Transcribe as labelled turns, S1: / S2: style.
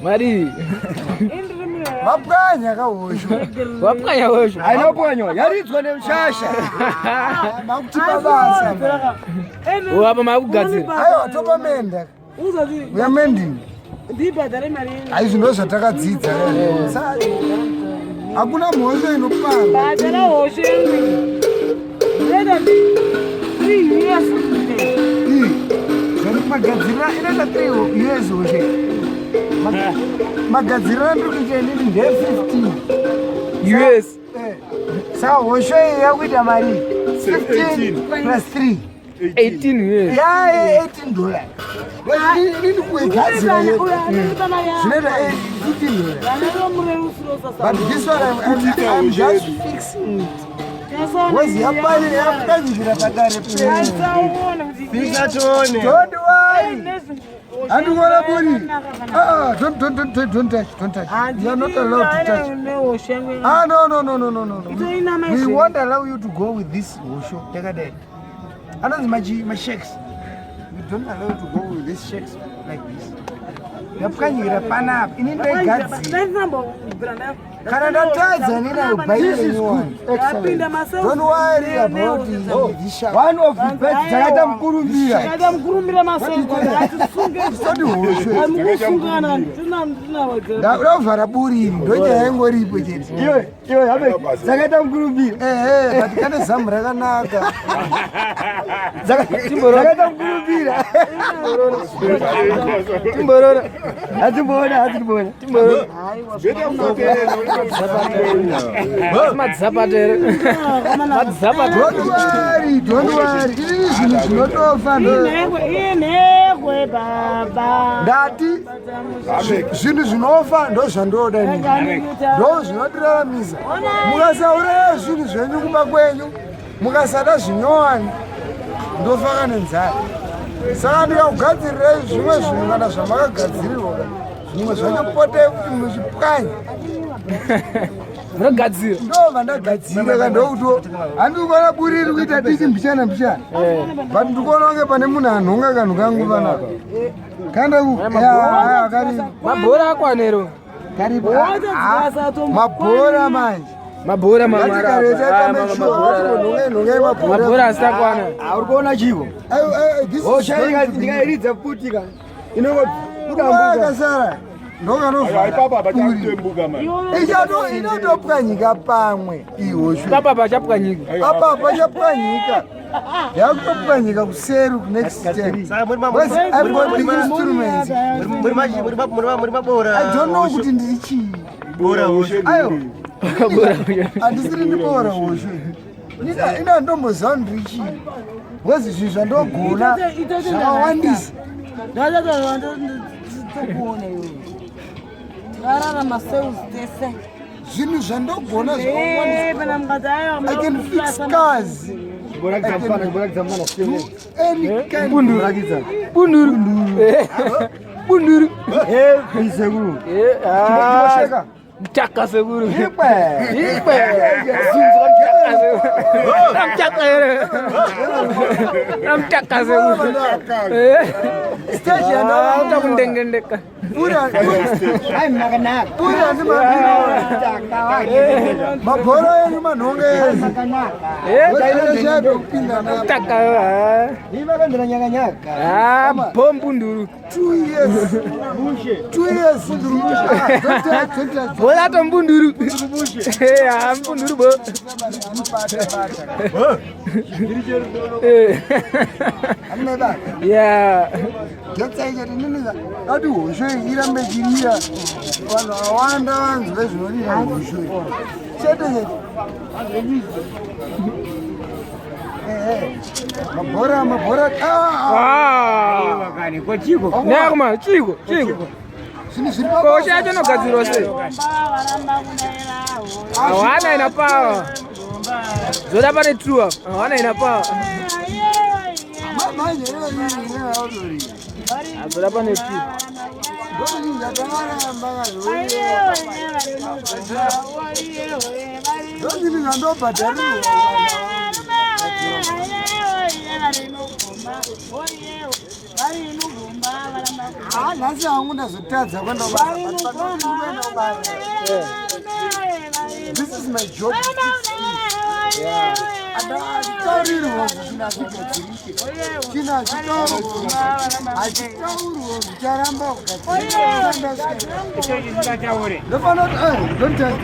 S1: Mari.
S2: Mapwanya kahosho.
S1: Wapwanya hosho.
S2: Haina kupwanywa, yaridzwa nemushasha. Makutipa basa.
S1: Apa makugadzira.
S2: Aiwa topa menda. We are mending.
S3: Ndibhadhare mari yenyu.
S2: Aizvi ndo zvatakadzidza. Hakuna mhosva inopara.
S3: Bhadhara hosho yangu. Ndinoita 3 years.
S2: Magadzirira inoita 3 years hosho. Magadzirira andiri kuita inini ndeye 15
S1: US.
S2: Saka hosho iyi yakuita mari 15 plus 3
S1: 18 years.
S2: Ya $18. Inini kuigadzira zvinoita $15. But this one I'm just fixing it. Because yapanyikira padare. Don't worry. Handikuona buri. Ah, don't, don't, don't, don't touch, don't touch. You are not allowed to touch. Ah, no, no, no, no, no, no, no. We won't allow you to go with this hosho. Yakadai. Anonzi mashakes. We don't allow you to go with this shakes like this. Yapwanyikira panapa. Ini ndoigadzira. Kana ndatadza nina buy a new one. Don't worry about this shark.
S4: One of the best dzakaita mukurumbira.
S3: Kaita mukurumbira masongo atisunge.
S2: Tisati hosho.
S3: Mukusungana tina.
S2: Ndakuvhara buri iri ndonyaya ingoripo chete.
S4: Iwe iwe habe dzakaita mukurumbira.
S2: Ehe, but kane zamu rakanaka.
S4: Dzakaita mukurumbira.
S1: Timborora.
S4: Hatimboona, hatimboona.
S1: Timborora. Madzapata here. Madzapata.
S2: Don't worry, don't worry. Inini zvinhu zvinotofa ndo
S3: Inhekwe baba.
S2: Ndati zvinhu zvinofa ndo zvandoda inini. Ndo zvinotiraramisa. Mukasauraya zvinhu zvenyu kumba kwenyu, mukasada zvinyowani, ndofaka nenzara. Saka ndikakugadzirirai zvimwe zvinhu kana zvamakagadzirirwa, zvimwe zvacho potai kuti muchipwanya.
S1: Munogadzira.
S2: Ndobva ndagadzira ka ndokuto handiri kuona buri iri kuita diki mbichana mbichana, but ndikuona kunge pane munhu anhonga kanhu kangu panapa kanda kari.
S1: Mabhora akwanero.
S2: Karipo mabhora manje.
S1: Mabhora.
S2: Ngatikaretaita mabhora.
S1: Mabhora asitakwana.
S4: Uri kuona chivo? Hosha ndikairidza futi ka. Inongo
S2: Akasara ndokanovhara. Inotopwanyika pamwe ihosho.
S1: Papa pachapwanyika.
S2: Apa pachapwanyika, yakutopwanyika kuseri next step. Because I've got the instruments.
S5: Muri mabora.
S2: I don't know kuti ndiri chii. Ayo, handisiri ndibora hosho. Ina ndomboziva kuti ndiri chii because zvinhu zvandogona zvakawandisa.
S3: Ndatokuona iwe. Tikararama sales tese.
S2: Zvinhu zvandogona zvakawandisa.
S3: Pana mukadzi ayo.
S2: I can fix cars.
S4: Borakidza mfana, borakidza mfana.
S2: Do any kind.
S1: Bunduru.
S4: Borakidza.
S1: Bunduru. Bunduru.
S4: Eh, sekuru.
S2: Chimbosheka.
S1: Mchaka sekuru.
S2: Ikwe.
S1: Ikwe. Zinzwa mchaka sekuru. Namchaka here. Namchaka sekuru.
S2: Stage yandaona.
S1: Utakundengendeka.
S4: Ai makanaka.
S2: Buri mabhora enyu manhonga ese. Kupinda.
S1: Mchaka.
S4: Imakandira nyaka nyaka.
S1: Ah, bombunduru.
S2: 2 years, 2 years. Ah, don't touch, don't touch.
S1: Bhola to mbunduru. Eh, ah, mbunduru bo. Eh.
S2: Hamuna basa.
S1: Yeah.
S2: Ndotsaita tinini ati hosho iyi irambe ichirira, vanhu vakawanda vanzwe zvinorira hosho iyi chete chete. Ehe, mabhora, mabhora. Ah,
S1: Ah.
S4: Kani ko chiko.
S1: Nakuma, chiko, chiko.
S2: Zvinhu zviri
S1: Kosha yacho inogadzirwa sei? Hawana ina power. Zoda pane true apa. Hawana ina power.
S2: Manje iyoyi.
S1: Zoda pane true.
S2: Ndozvinhu zvandobhadharirwa. Ah, nhasi hangu ndazotadza kuenda kubasa, but pandiri kuenda kubasa. This is my job. Handitaurirwo chinhu hachigadzirike, chinhu hachitaurwo, hachitaurwo, zvicharamba kugadzirika. Ndofana kuti don't touch.